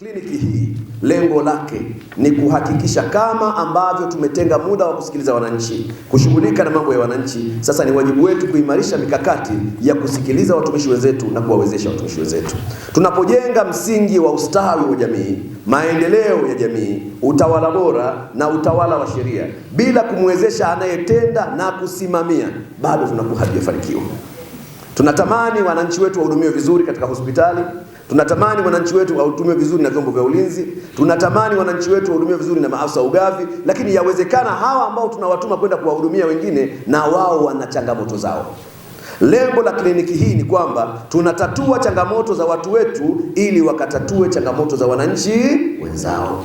Kliniki hii lengo lake ni kuhakikisha kama ambavyo tumetenga muda wa kusikiliza wananchi, kushughulika na mambo ya wananchi, sasa ni wajibu wetu kuimarisha mikakati ya kusikiliza watumishi wenzetu na kuwawezesha watumishi wenzetu. Tunapojenga msingi wa ustawi wa jamii, maendeleo ya jamii, utawala bora na utawala wa sheria, bila kumwezesha anayetenda na kusimamia, bado tunakuwa hatujafanikiwa. Tunatamani wananchi wetu wahudumiwe vizuri katika hospitali, tunatamani wananchi wetu wahudumiwe vizuri na vyombo vya ulinzi, tunatamani wananchi wetu wahudumiwe vizuri na maafisa ugavi, lakini yawezekana hawa ambao tunawatuma kwenda kuwahudumia wengine na wao wana changamoto zao. Lengo la kliniki hii ni kwamba tunatatua changamoto za watu wetu ili wakatatue changamoto za wananchi wenzao.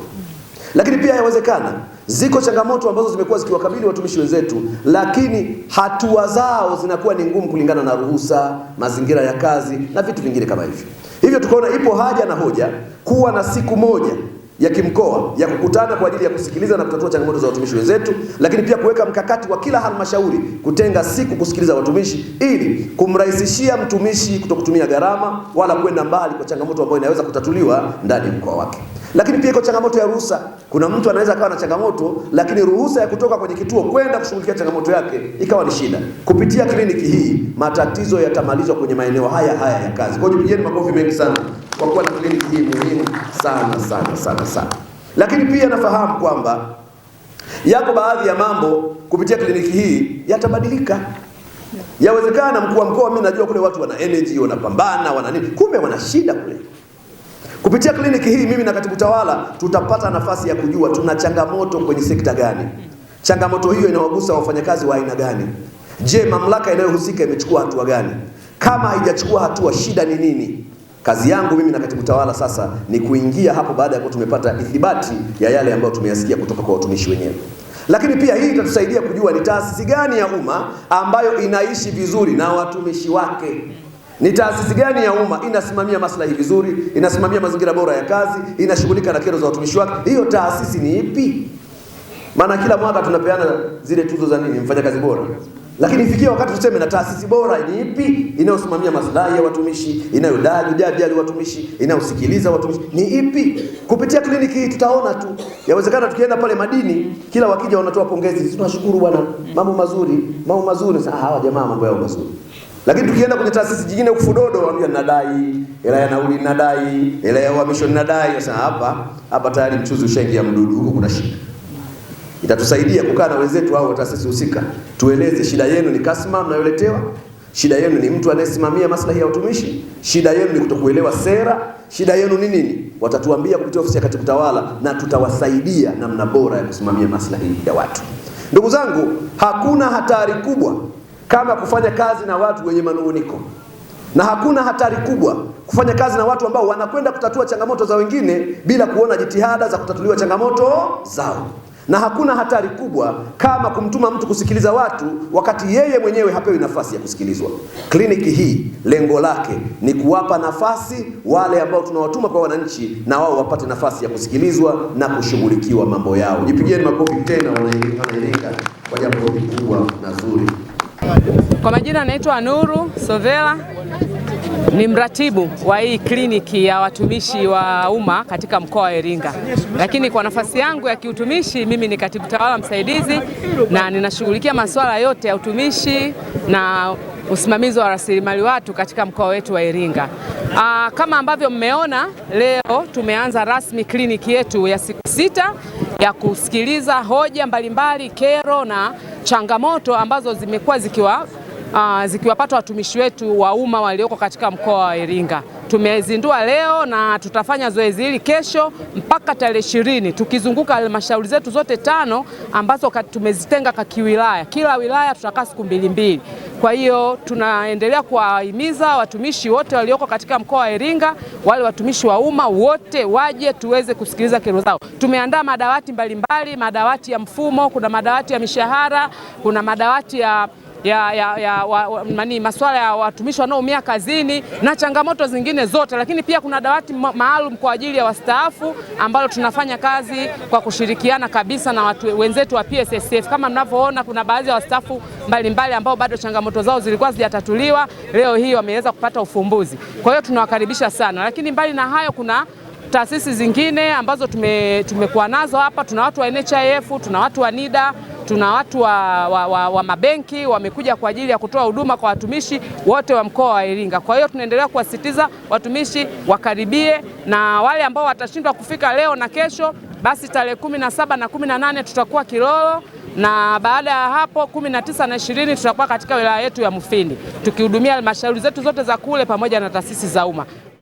Lakini pia yawezekana ziko changamoto ambazo zimekuwa zikiwakabili watumishi wenzetu, lakini hatua zao zinakuwa ni ngumu kulingana na ruhusa, mazingira ya kazi na vitu vingine kama hivyo. Hivyo tukaona ipo haja na hoja kuwa na siku moja ya kimkoa ya kukutana kwa ajili ya kusikiliza na kutatua changamoto za watumishi wenzetu, lakini pia kuweka mkakati wa kila halmashauri kutenga siku kusikiliza watumishi ili kumrahisishia mtumishi kutokutumia gharama wala kwenda mbali kwa changamoto ambayo inaweza kutatuliwa ndani ya mkoa wake. Lakini pia iko changamoto ya ruhusa. Kuna mtu anaweza akawa na changamoto, lakini ruhusa ya kutoka kwenye kituo kwenda kushughulikia changamoto yake ikawa ni shida. Kupitia kliniki hii matatizo yatamalizwa kwenye maeneo haya haya ya kazi. Kwa hiyo jipigeni makofi mengi sana kwa kuwa na kliniki hii muhimu sana sana sana sana. Lakini pia nafahamu kwamba yako baadhi ya mambo kupitia kliniki hii yatabadilika. Yawezekana mkuu wa mkoa, mimi najua kule watu wana energy, wanapambana, wana nini, kumbe wana shida kule. Kupitia kliniki hii mimi na katibu tawala tutapata nafasi ya kujua tuna changamoto kwenye sekta gani, changamoto hiyo inawagusa wafanyakazi wa aina gani. Je, mamlaka inayohusika imechukua hatua gani? Kama haijachukua hatua, shida ni nini? Kazi yangu mimi na katibu tawala sasa ni kuingia hapo baada ya kuwa tumepata ithibati ya yale ambayo tumeyasikia kutoka kwa watumishi wenyewe. Lakini pia hii itatusaidia kujua ni taasisi gani ya umma ambayo inaishi vizuri na watumishi wake. Ni taasisi gani ya umma inasimamia maslahi vizuri, inasimamia mazingira bora ya kazi, inashughulika na kero za watumishi wake. Hiyo taasisi ni ipi? Maana kila mwaka tunapeana zile tuzo za nini, mfanyakazi bora. Lakini ifikie wakati tuseme na taasisi bora ni ipi inayosimamia maslahi ya watumishi, inayodai watumishi, inayosikiliza watumishi ni ipi? Kupitia kliniki hii tutaona tu. Yawezekana tukienda pale madini, kila wakija wanatoa pongezi, tunashukuru bwana, mambo mazuri, mambo mazuri. Sasa hawa jamaa mambo yao mazuri. Lakini tukienda kwenye taasisi nyingine huku Fudodo, waambia nadai hela ya nauli, nadai hela ya uhamisho, nadai. Sasa hapa tayari mchuzi ushaingia mdudu, huko kuna shida. Itatusaidia kukaa na wenzetu hao wa taasisi husika, tueleze shida yenu ni kasma mnayoletewa, shida yenu ni mtu anayesimamia maslahi ya watumishi, shida yenu ni kutokuelewa sera, shida yenu ni nini. Watatuambia kupitia ofisi ya katibu tawala na tutawasaidia namna bora ya kusimamia maslahi ya watu. Ndugu zangu, hakuna hatari kubwa kama kufanya kazi na watu wenye manunguniko, na hakuna hatari kubwa kufanya kazi na watu ambao wanakwenda kutatua changamoto za wengine bila kuona jitihada za kutatuliwa changamoto zao. Na hakuna hatari kubwa kama kumtuma mtu kusikiliza watu wakati yeye mwenyewe hapewi nafasi ya kusikilizwa. Kliniki hii lengo lake ni kuwapa nafasi wale ambao tunawatuma kwa wananchi, na wao wapate nafasi ya kusikilizwa na kushughulikiwa mambo yao. Jipigieni makofi tena Wanairinga kwa jambo hili kubwa na zuri. Kwa majina naitwa Nuru Sovela, ni mratibu wa hii kliniki ya watumishi wa umma katika mkoa wa Iringa. Lakini kwa nafasi yangu ya kiutumishi mimi ni katibu tawala msaidizi na ninashughulikia masuala yote ya utumishi na usimamizi wa rasilimali watu katika mkoa wetu wa Iringa. Kama ambavyo mmeona leo tumeanza rasmi kliniki yetu ya siku 6 ya kusikiliza hoja mbalimbali, kero na changamoto ambazo zimekuwa zikiwapata watumishi wetu wa umma walioko katika mkoa wa Iringa. Tumezindua leo na tutafanya zoezi hili kesho mpaka tarehe 20, tukizunguka halmashauri zetu zote 5 ambazo tumezitenga kwa kiwilaya. Kila wilaya tutakaa siku 2-2. Kwa hiyo tunaendelea kuwahimiza watumishi wote walioko katika mkoa wa Iringa, wale watumishi wa umma wote waje tuweze kusikiliza kero zao. Tumeandaa madawati mbalimbali, madawati ya mfumo, kuna madawati ya mishahara, kuna madawati ya masuala ya watumishi wanaoumia kazini na changamoto zingine zote. Lakini pia kuna dawati maalum kwa ajili ya wastaafu ambalo tunafanya kazi kwa kushirikiana kabisa na watu wenzetu wa PSSF. Kama mnavyoona kuna baadhi ya wastaafu mbalimbali ambao bado changamoto zao zilikuwa hazijatatuliwa, leo hii wameweza kupata ufumbuzi. Kwa hiyo tunawakaribisha sana. Lakini mbali na hayo kuna Taasisi zingine ambazo tumekuwa nazo hapa, tuna watu wa NHIF, tuna watu wa NIDA, tuna watu wa mabenki wamekuja kwa ajili ya kutoa huduma kwa watumishi wote wa mkoa wa Iringa. Kwa hiyo tunaendelea kuwasisitiza watumishi wakaribie, na wale ambao watashindwa kufika leo na kesho, basi tarehe 17 na 18 tutakuwa Kilolo, na baada ya hapo 19 na 20 tutakuwa katika wilaya yetu ya Mufindi tukihudumia halmashauri zetu zote za kule pamoja na taasisi za umma.